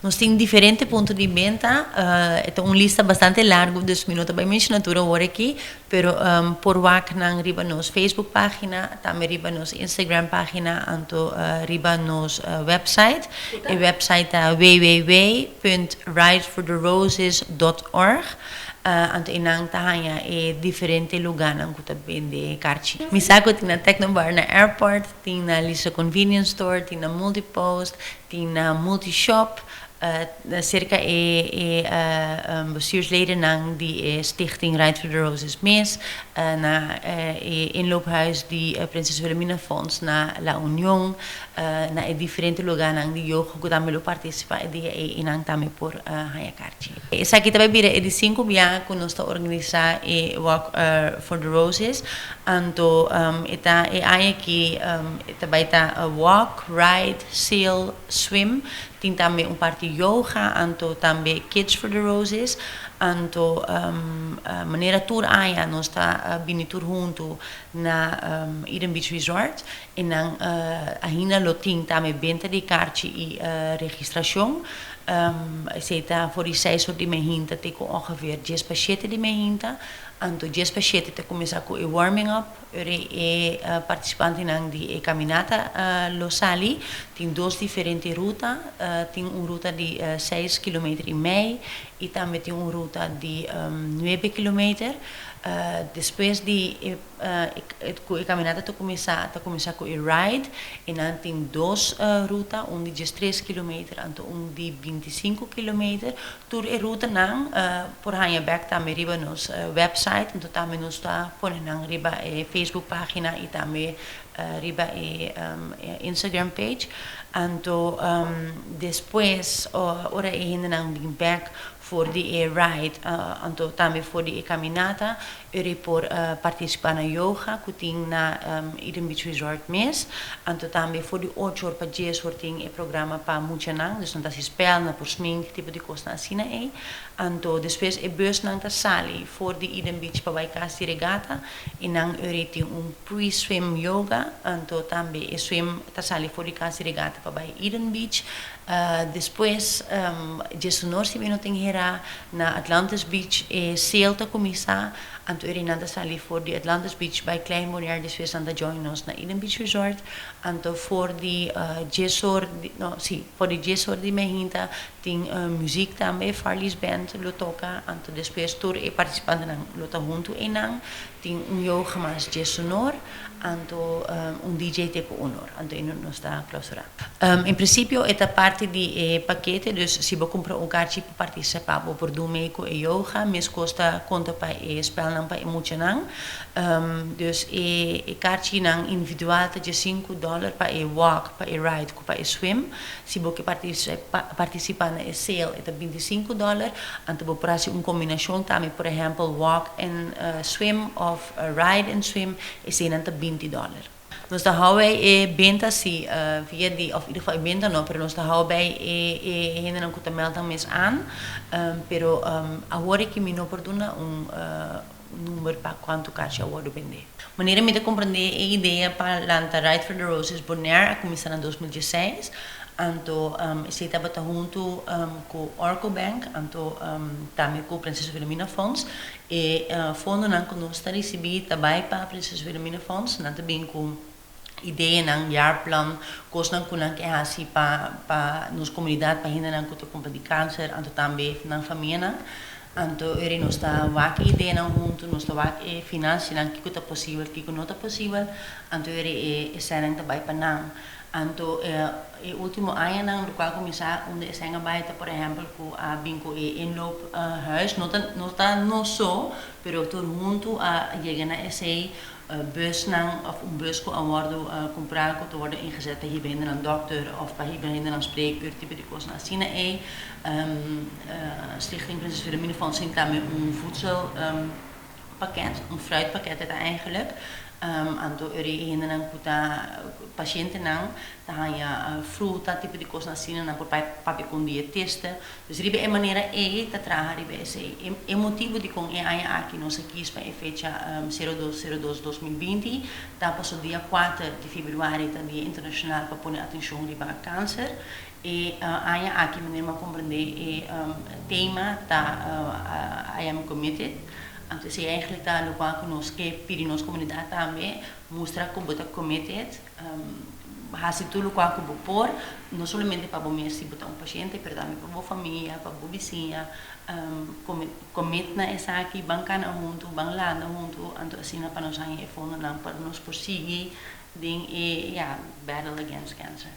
Nos tin diferente punto di benta, e ta un lista bastante largu, dus mi no ta bai menshona tur awor aki, pero por wak nan riba nos Facebook pagina, tambe riba nos Instagram pagina, anto riba nos website. E website ta www.ridefortheroses.org, anto einan ta haña e diferente lugánan ku ta bende karchi. Mi sa ku tin na Tecnobar na airport, tin na Lisa Convenience Store, tin na Multipost, Tin na Multishop, serka e e bestuursledennan di e Stichting Ride for the Roses mes, na e inloophuis di Prinses Wilhelmina Fonds na La Union, na e diferente lugarnan di yoga ku tambe lo partisipá e dia ei i nan tambe por haña karchi. Esaki ta bai bira e di sinku biaha ku nos ta organisá e Walk for the Roses. Anto e ta e aña aki e ta bai ta walk, ride, sail, swim, tin tambe un parti yoga, anto tambe Kids for the Roses, anto manera tur aña nos ta bini tur huntu na Eden Beach Resort e nan ainda lo tin tambe benta di karchi i registrashon, esei ta for di seis or di mehinta te ku ongeveer dies pa shete di mehinta. Anto 6:50 ta kuminsá ku e warming up, ora e partisipantenan di e kaminata lo sali. Tin dos diferente ruta, tin un ruta di 6 kilometer i mei i tambe tin un ruta di 9 kilometer. Despues di e ku e kaminata ta kuminsá ku e ride i nan tin dos ruta, un di 13 kilometer anto un di 25 kilometer. Tur e rutanan por haña bèk tambe riba nos website, anto tambe nos ta pone nan riba e Facebook página i tambe riba e Instagram page. Anto despues ora e hendenan bin bèk for di e ride, anto tambe for di e kaminata, ora por partisipá na yoga ku tin na Eden Beach Resort mes. Anto tambe for di 8 or pa 10 or tin e programa pa muchanan, dus nan ta hasi spel, nan por smink, tipo di kosnan asina ei. Anto despues e busnan ta sali for di Eden Beach pa bai Kas di Regata i nan ora tin un pre-swim yoga, anto tambe e swim ta sali for di Kas di Regata pa bai Eden Beach. Despues 11 or, si mi no tin herá, na Atlantis Beach e sail ta kuminsá, anto ora nan ta sali for di Atlantis Beach bai Klein Bonaire, despues nan ta join nos na Eden Beach Resort. Anto for di 10 or, no, sí, for di 10 or di mainta tin muziek tambe, Farley's Band lo toka, anto despues tur e partisipantenan lo ta huntu einan, tin un yoga mas 11 or, anto un DJ te ku 1 or, anto ei nos ta klausurá. En prinsipio e ta parti di e pakete, dus si bo kumpra un karchi pa partisipá bo por dun mee ku e yoga, meskos ta konta pa e spèlnan pa e muchanan. Dus e karchinan individual ta 15 dòler pa e walk, pa e ride ku pa e swim. Si bo ke partisipá na e sail e ta 25 dòler, anto bo por hasi un kombinashon tambe, por ehèmpel walk and swim òf ride and swim, eseinan ta 20 dòler. Nos ta hou bij e benta si via di, òf in ieder geval e benta no, pero nos ta hou bij e hendenan ku ta meld nan mes aan, pero awor aki mi no por duna un number pa kuantu karchi a wòrdu bendé. Manera mi ta komprendé, e idea pa lanta Ride for the Roses Bonaire a kuminsá na 2016, anto esei tabata huntu ku Orco Bank, anto tambe ku Prinses Wilhelmina Fonds. E fondonan ku nos ta risibí ta bai pa Prinses Wilhelmina Fonds, nan ta bin ku ideanan, jaarplan, kosnan ku nan ke hasi pa nos komunidat, pa hendenan ku ta kumpra di kanser, anto tambe nan famianan. Anto ora nos ta wak e ideanan huntu, nos ta wak e finansianan, kiko ta posibel, kiko no ta posibel, anto ora e eseinan ta bai pa nan. Anto e último añanan lokual a kuminsá unda esei a bai ta, por ehèmpel, ku a bin ku e inloophuis, no ta nos so, pero tur huntu a yega na esei busnan òf un bus ku a wòrdu kumprá ku ta wòrdu ingezet pa hiba hende nan dòkter òf pa hiba hende nan spreekuur, tipo di kosnan asina ei. Stichting Prinses Wilhelmina Fonds tin tambe un voedselpakket, un fruitpakket e ta eigenlijk. Anto e hendenan ku ta pashentenan ta haña fruta, tipo di kos asina, nan por papia ku un dietista. Dus riba e manera ei ta traha riba esei. E motibu di kon e aña aki nos a kies pa e fecha 02/02/2020 ta paso dia 4 di febrüari ta Dia Internashonal pa pone atenshon riba kanser. E aña aki, manera mi a komprendé, e tema ta "I am committed". Anto esei eigenlijk ta loke ku nos ke pidi nos komunidat tambe: mustra ku bo ta committed, hasi tur loke ku bo por, no solamente pa bo mes si bo ta un pashènt, pero tambe pa bo famia, pa bo bisiña, commit na esaki, ban kana huntu, ban landa huntu, anto asina pa nos haña e fondonan pa nos por sigui den e, ja, battle against cancer.